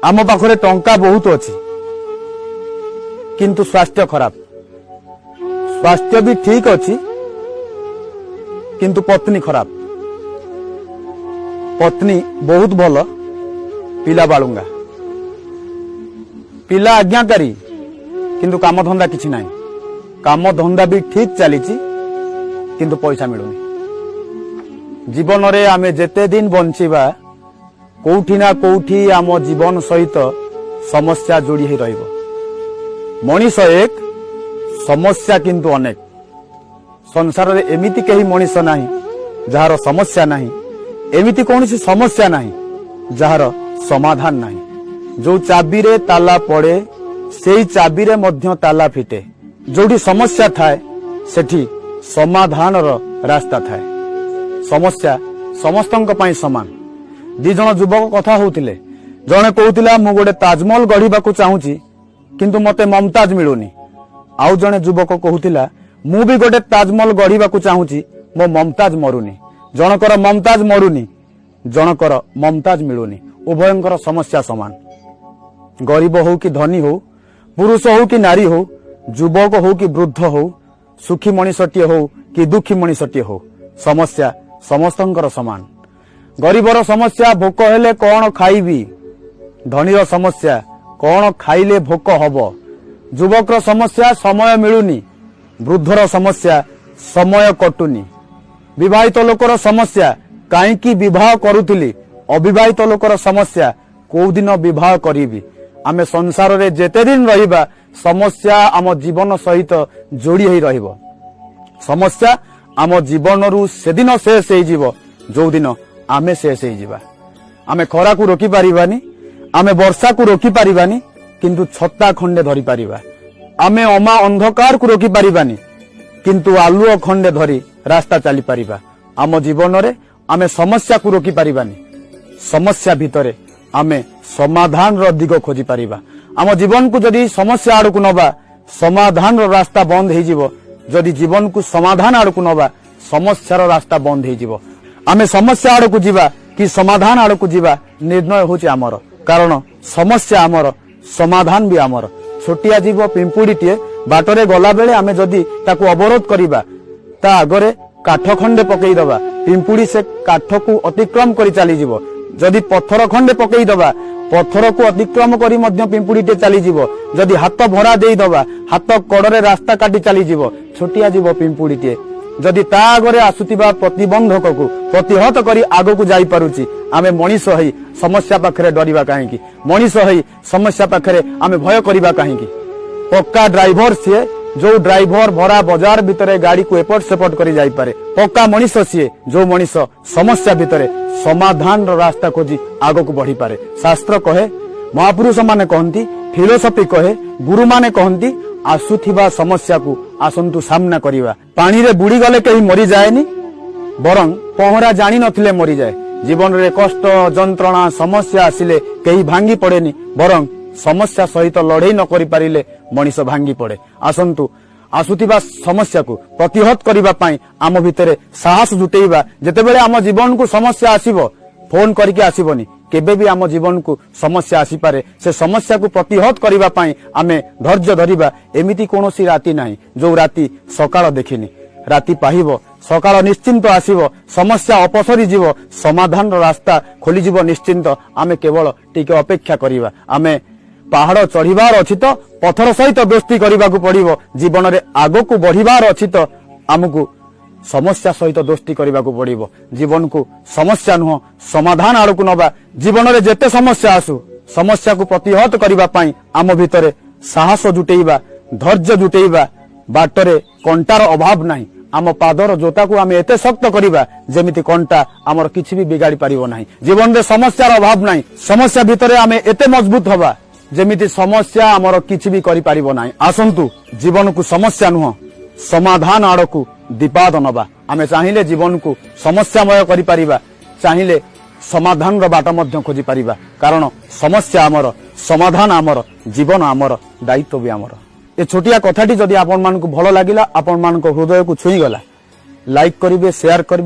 ଆମ ପାଖରେ ଟଙ୍କା ବହୁତ ଅଛି, କିନ୍ତୁ ସ୍ୱାସ୍ଥ୍ୟ ଖରାପ। ସ୍ୱାସ୍ଥ୍ୟ ବି ଠିକ ଅଛି, କିନ୍ତୁ ପତ୍ନୀ ଖରାପ। ପତ୍ନୀ ବହୁତ ଭଲ, ପିଲା ବାଳୁଙ୍ଗା। ପିଲା ଆଜ୍ଞାକାରୀ, କିନ୍ତୁ କାମଧନ୍ଦା କିଛି ନାହିଁ। କାମ ଧନ୍ଦା ବି ଠିକ ଚାଲିଛି, କିନ୍ତୁ ପଇସା ମିଳୁନି। ଜୀବନରେ ଆମେ ଯେତେ ଦିନ ବଞ୍ଚିବା, କୋଉଠି ନା କୋଉଠି ଆମ ଜୀବନ ସହିତ ସମସ୍ୟା ଯୋଡ଼ି ହେଇ ରହିବ। ମଣିଷ ଏକ, ସମସ୍ୟା କିନ୍ତୁ ଅନେକ। ସଂସାରରେ ଏମିତି କେହି ମଣିଷ ନାହିଁ ଯାହାର ସମସ୍ୟା ନାହିଁ। ଏମିତି କୌଣସି ସମସ୍ୟା ନାହିଁ ଯାହାର ସମାଧାନ ନାହିଁ। ଯୋଉ ଚାବିରେ ତାଲା ପଡେ, ସେଇ ଚାବିରେ ମଧ୍ୟ ତାଲା ଫିଟେ। ଯୋଉଠି ସମସ୍ୟା ଥାଏ, ସେଠି ସମାଧାନର ରାସ୍ତା ଥାଏ। ସମସ୍ୟା ସମସ୍ତଙ୍କ ପାଇଁ ସମାନ। ଦି ଜଣ ଯୁବକ କଥା ହଉଥିଲେ। ଜଣେ କହୁଥିଲା, ମୁଁ ଗୋଟେ ତାଜମହଲ ଗଢିବାକୁ ଚାହୁଁଛି, କିନ୍ତୁ ମତେ ମମତାଜ ମିଳୁନି। ଆଉ ଜଣେ ଯୁବକ କହୁଥିଲା, ମୁଁ ବି ଗୋଟେ ତାଜମହଲ ଗଢିବାକୁ ଚାହୁଁଛି, ମୋ ମମତାଜ ମରୁନି। ଜଣକର ମମତାଜ ମରୁନି, ଜଣକର ମମତାଜ ମିଳୁନି। ଉଭୟଙ୍କର ସମସ୍ୟା ସମାନ। ଗରିବ ହଉ କି ଧନୀ ହଉ, ପୁରୁଷ ହଉ କି ନାରୀ ହଉ, ଯୁବକ ହଉ କି ବୃଦ୍ଧ ହଉ, ସୁଖୀ ମଣିଷଟିଏ ହଉ କି ଦୁଃଖୀ ମଣିଷଟିଏ ହଉ, ସମସ୍ୟା ସମସ୍ତଙ୍କର ସମାନ। ଗରିବର ସମସ୍ୟା, ଭୋକ ହେଲେ କଣ ଖାଇବି? ଧନୀର ସମସ୍ୟା, କଣ ଖାଇଲେ ଭୋକ ହବ? ଯୁବକର ସମସ୍ୟା, ସମୟ ମିଳୁନି। ବୃଦ୍ଧର ସମସ୍ୟା, ସମୟ କଟୁନି। ବିବାହିତ ଲୋକର ସମସ୍ୟା, କାହିଁକି ବିବାହ କରୁଥିଲି? ଅବିବାହିତ ଲୋକର ସମସ୍ୟା, କୋଉଦିନ ବିବାହ କରିବି? ଆମେ ସଂସାରରେ ଯେତେ ଦିନ ରହିବା, ସମସ୍ୟା ଆମ ଜୀବନ ସହିତ ଯୋଡ଼ି ହେଇ ରହିବ। ସମସ୍ୟା ଆମ ଜୀବନରୁ ସେଦିନ ଶେଷ ହେଇଯିବ, ଯୋଉଦିନ ଆମେ ଶେଷ ହେଇଯିବା। ଆମେ ଖରାକୁ ରୋକି ପାରିବାନି, ଆମେ ବର୍ଷାକୁ ରୋକି ପାରିବାନି, କିନ୍ତୁ ଛତା ଖଣ୍ଡେ ଧରି ପାରିବା। ଆମେ ଅମା ଅନ୍ଧକାରକୁ ରୋକି ପାରିବାନି, କିନ୍ତୁ ଆଲୁଅ ଖଣ୍ଡେ ଧରି ରାସ୍ତା ଚାଲିପାରିବା। ଆମ ଜୀବନରେ ଆମେ ସମସ୍ୟାକୁ ରୋକି ପାରିବାନି, ସମସ୍ୟା ଭିତରେ ଆମେ ସମାଧାନର ଦିଗ ଖୋଜି ପାରିବା। ଆମ ଜୀବନକୁ ଯଦି ସମସ୍ୟା ଆଡକୁ ନବା, ସମାଧାନର ରାସ୍ତା ବନ୍ଦ ହେଇଯିବ। ଯଦି ଜୀବନକୁ ସମାଧାନ ଆଡକୁ ନବା, ସମସ୍ୟାର ରାସ୍ତା ବନ୍ଦ ହେଇଯିବ। ଆମେ ସମସ୍ୟା ଆଡକୁ ଯିବା କି ସମାଧାନ ଆଡକୁ ଯିବା, ନିର୍ଣ୍ଣୟ ହଉଛି ଆମର। କାରଣ ସମସ୍ୟା ଆମର, ସମାଧାନ ବି ଆମର। ଛୋଟିଆ ଜୀବ ପିମ୍ପୁଡିଟିଏ ବାଟରେ ଗଲାବେଳେ ଆମେ ଯଦି ତାକୁ ଅବରୋଧ କରିବା, ତା ଆଗରେ କାଠ ଖଣ୍ଡେ ପକେଇଦବା, ପିମ୍ପୁଡି ସେ କାଠକୁ ଅତିକ୍ରମ କରି ଚାଲିଯିବ। ଯଦି ପଥର ଖଣ୍ଡେ ପକେଇଦବା, ପଥରକୁ ଅତିକ୍ରମ କରି ମଧ୍ୟ ପିମ୍ପୁଡିଟେ ଚାଲିଯିବ। ଯଦି ହାତ ଭରା ଦେଇଦବା, ହାତ କଡରେ ରାସ୍ତା କାଟି ଚାଲିଯିବ। ଛୋଟିଆ ଜୀବ ପିମ୍ପୁଡିଟିଏ ଯଦି ତା ଆଗରେ ଆସୁଥିବା ପ୍ରତିବନ୍ଧକକୁ ପ୍ରତିହତ କରି ଆଗକୁ ଯାଇପାରୁଛି, ଆମେ ମଣିଷ ହେଇ ସମସ୍ୟା ପାଖରେ ଡରିବା କାହିଁକି? ମଣିଷ ହେଇ ସମସ୍ୟା ପାଖରେ ଆମେ ଭୟ କରିବା କାହିଁକି? ପକ୍କା ଡ୍ରାଇଭର ସିଏ, ଯୋଉ ଡ୍ରାଇଭର ଭରା ବଜାର ଭିତରେ ଗାଡିକୁ ଏପଟ ସେପଟ କରି ଯାଇପାରେ। ପକ୍କା ମଣିଷ ସିଏ, ଯୋଉ ମଣିଷ ସମସ୍ୟା ଭିତରେ ସମାଧାନର ରାସ୍ତା ଖୋଜି ଆଗକୁ ବଢିପାରେ। ଶାସ୍ତ୍ର କହେ, ମହାପୁରୁଷ ମାନେ କହନ୍ତି, ଫିଲୋସଫି କହେ, ଗୁରୁମାନେ କହନ୍ତି, ଆସୁଥିବା ସମସ୍ୟାକୁ ଆସନ୍ତୁ ସାମ୍ନା କରିବା। ପାଣିରେ ବୁଡିଗଲେ କେହି ମରିଯାଏନି, ବରଂ ପହଁରା ଜାଣିନଥିଲେ ମରିଯାଏ। ଜୀବନରେ କଷ୍ଟ, ଯନ୍ତ୍ରଣା, ସମସ୍ୟା ଆସିଲେ କେହି ଭାଙ୍ଗି ପଡେନି, ବରଂ ସମସ୍ୟା ସହିତ ଲଢେଇ ନ କରିପାରିଲେ ମଣିଷ ଭାଙ୍ଗି ପଡେ। ଆସନ୍ତୁ, ଆସୁଥିବା ସମସ୍ୟାକୁ ପ୍ରତିହତ କରିବା ପାଇଁ ଆମ ଭିତରେ ସାହସ ଜୁଟେଇବା। ଯେତେବେଳେ ଆମ ଜୀବନକୁ ସମସ୍ୟା ଆସିବ, ଫୋନ କରିକି ଆସିବନି। କେବେ ବି ଆମ ଜୀବନକୁ ସମସ୍ୟା ଆସିପାରେ, ସେ ସମସ୍ୟାକୁ ପ୍ରତିହତ କରିବା ପାଇଁ ଆମେ ଧୈର୍ଯ୍ୟ ଧରିବା। ଏମିତି କୌଣସି ରାତି ନାହିଁ ଯୋଉ ରାତି ସକାଳ ଦେଖିନି। ରାତି ପାହିବ, ସକାଳ ନିଶ୍ଚିନ୍ତ ଆସିବ। ସମସ୍ୟା ଅପସରି ଯିବ, ସମାଧାନର ରାସ୍ତା ଖୋଲିଯିବ ନିଶ୍ଚିନ୍ତ। ଆମେ କେବଳ ଟିକେ ଅପେକ୍ଷା କରିବା। ଆମେ ପାହାଡ ଚଢିବାର ଅଛି ତ ପଥର ସହିତ ଦୋସ୍ତି କରିବାକୁ ପଡିବ। ଜୀବନରେ ଆଗକୁ ବଢିବାର ଅଛି ତ ଆମକୁ ସମସ୍ୟା ସହିତ ଦୋସ୍ତି କରିବାକୁ ପଡିବ। ଜୀବନକୁ ସମସ୍ୟା ନୁହଁ, ସମାଧାନ ଆଡକୁ ନବା। ଜୀବନରେ ଯେତେ ସମସ୍ୟା ଆସୁ, ସମସ୍ୟାକୁ ପ୍ରତିହତ କରିବା ପାଇଁ ଆମ ଭିତରେ ସାହସ ଜୁଟେଇବା, ଧୈର୍ଯ୍ୟ ଜୁଟେଇବା। ବାଟରେ କଣ୍ଟାର ଅଭାବ ନାହିଁ। ଆମ ପାଦର ଜୋତାକୁ ଆମେ ଏତେ ଶକ୍ତ କରିବା, ଯେମିତି କଣ୍ଟା ଆମର କିଛି ବି ବିଗାଡି ପାରିବ ନାହିଁ। ଜୀବନରେ ସମସ୍ୟାର ଅଭାବ ନାହିଁ। ସମସ୍ୟା ଭିତରେ ଆମେ ଏତେ ମଜବୁତ ହବା, ଯେମିତି ସମସ୍ୟା ଆମର କିଛି ବି କରିପାରିବ ନାହିଁ। ଆସନ୍ତୁ, ଜୀବନକୁ ସମସ୍ୟା ନୁହଁ, ସମାଧାନ ଆଡକୁ ଦିପାଦ ନବା। ଆମେ ଚାହିଁଲେ ଜୀବନକୁ ସମସ୍ୟାମୟ କରିପାରିବା, ଚାହିଁଲେ ସମାଧାନର ବାଟ ମଧ୍ୟ ଖୋଜିପାରିବା। କାରଣ ସମସ୍ୟା ଆମର, ସମାଧାନ ଆମର, ଜୀବନ ଆମର, ଦାୟିତ୍ୱ ବି ଆମର। ଏ ଛୋଟିଆ କଥାଟି ଯଦି ଆପଣମାନଙ୍କୁ ଭଲ ଲାଗିଲା, ଆପଣମାନଙ୍କ ହୃଦୟକୁ ଛୁଇଁଗଲା, ଲାଇକ୍ କରିବେ, ସେୟାର କରିବେ।